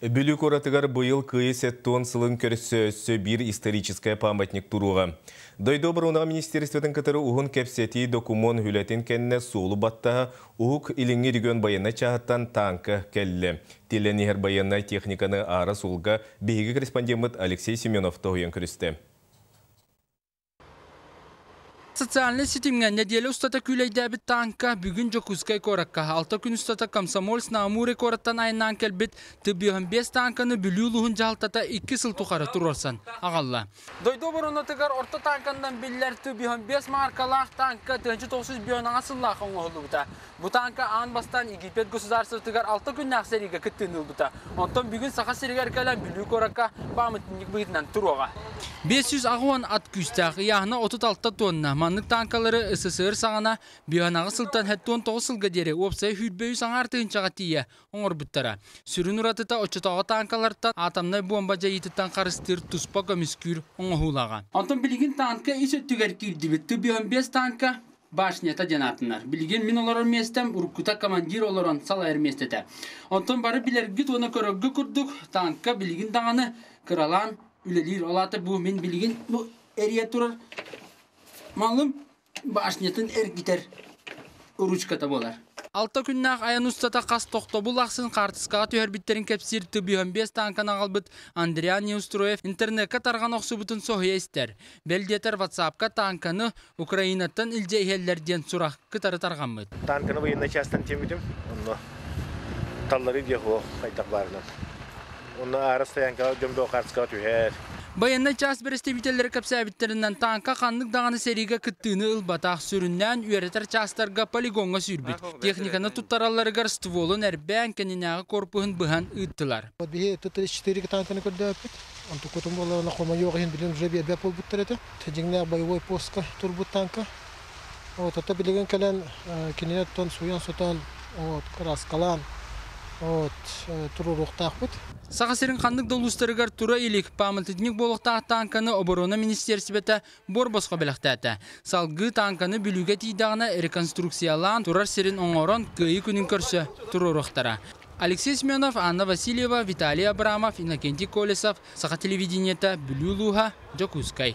Бүлүү куоратыгар быйыл Кыайыы 70 сылын көрсө өссө биир историческай памятник туруоҕа. Дойду оборонаҕа министерствотын кытары уһун кэпсэтии докумуон үлэтин кэннэ суолу баттаһа Уһук Илиҥҥи регион байыаннай чааһыттан тааҥка кэллэ. Тиллэн иһэр байыаннай техниканы аара суолга биһиги корреспондеммыт Алексей Семенов тоһуйан көрүстэ. Социальнай ситимҥэ нэдиэлэ устата күүлэйдээбит тааҥка бүгүн Дьокуускай куоракка 6 күн устата Комсомольск на Амуре куораттан айаннаан кэлбит Т-5 тааҥканы Бүлүү улууһун дьаһалтата 2 сыл тухары туруорсан аҕалла. Дойду оборонатыгар орто тааҥканан биллэр Т-5 мааркалаах тааҥка 1905 сыллаах оҥоһуллубута. Бу тааҥка аан бастаан Египет государствотыгар 6 күннээх сэриигэ кыттыыны ылбыта. Онтон бүгүн Саха сиригэр кэлэн Бүлүү куоракка пааматынньык быһыытынан туруоҕа. 580 ат күүстээх, ыйааһына 36 тонна. Маннык тааҥкалары СССР саҕана Бүөһанаҕа сылтан 79 сылга диэри уопсайа 23 аҥаар тыһыынчаҕа тиийэ оҥорбуттара. Сүрүн уратыта оччотооҕу тааҥкалартан атомнай буомба дьайыытыттан харыстыыр туспа көмүскүүр оҥоһуулааҕа. Онтон билигин тааҥка ис өттүгэр киирдибит. Т-5 тааҥка башнята диэн ааттанар. Билигин мин олорор миэстэм уруккута командир олорон салайар миэстэтэ. Онтон бары билэргит уонна көрөргө курдук тааҥка билигин даҕаны кыралаан үлэлиир. Ол аата бу мин билигин бу эрийэ турар малым башнятын эргитэр ручката буолар. 6 күннээх айан устата хас тохтобул ахсын хаартыскаҕа түһэрбиттэрин кэпсиир Т-5 тааҥканы аҕалбыт Андриан Неустроев интернекка тарҕана охсубутун соһуйа истэр. Бэл диэтэр WhatsApp-ка тааҥканы Украинаттан илдьэ иһэллэр диэн сурах кытары тарҕаммыт. Танканы военнай частан тиэммитим. Онно таллары диэх хайдах баарынан. Онно аара стоянкаҕа дьон бөҕө түһэр. Байыаннай чаас бэрэстэбиитэллэрэ кэпсээбиттэринэн тааҥка ханнык даҕаны сэриигэ кыттыыны ылбатах, сүрүннээн үөрэтэр чаастарга полигоҥҥа сүүрбүт. Техниканы туттаралларыгар стволун эрбээн, кэннинээҕи корпуһун быһан ыыттылар. Биһи Т-34 танканы көрдөөппүт. Онтуккутун буоллаҕына хомойуох иһин билин уже биэрбэт буолбуттар этэ. Дьиҥнээх боевой постка турбут танка. Вот это билигин кэлэн кинини оттон сууйан-сотон, вот краскалаан, вот туруоруохтаахпыт. Саха сирин ханнык да улуустарыгар тура илик пааматынньык буолуохтаах тааҥканы оборона министиэристибэтэ буор-босхо бэлэхтээтэ. Салгыы тааҥканы Бүлүүгэ тиийдэҕинэ реконструкциялаан турар сирин оҥорон Кыайыы күнүн көрсө туруоруохтара. Алексей Семенов, Анна Васильева, Виталий Абрамов, Иннокентий Колесов, Саха телевидениета, Бүлүү улууһа, Дьокуускай.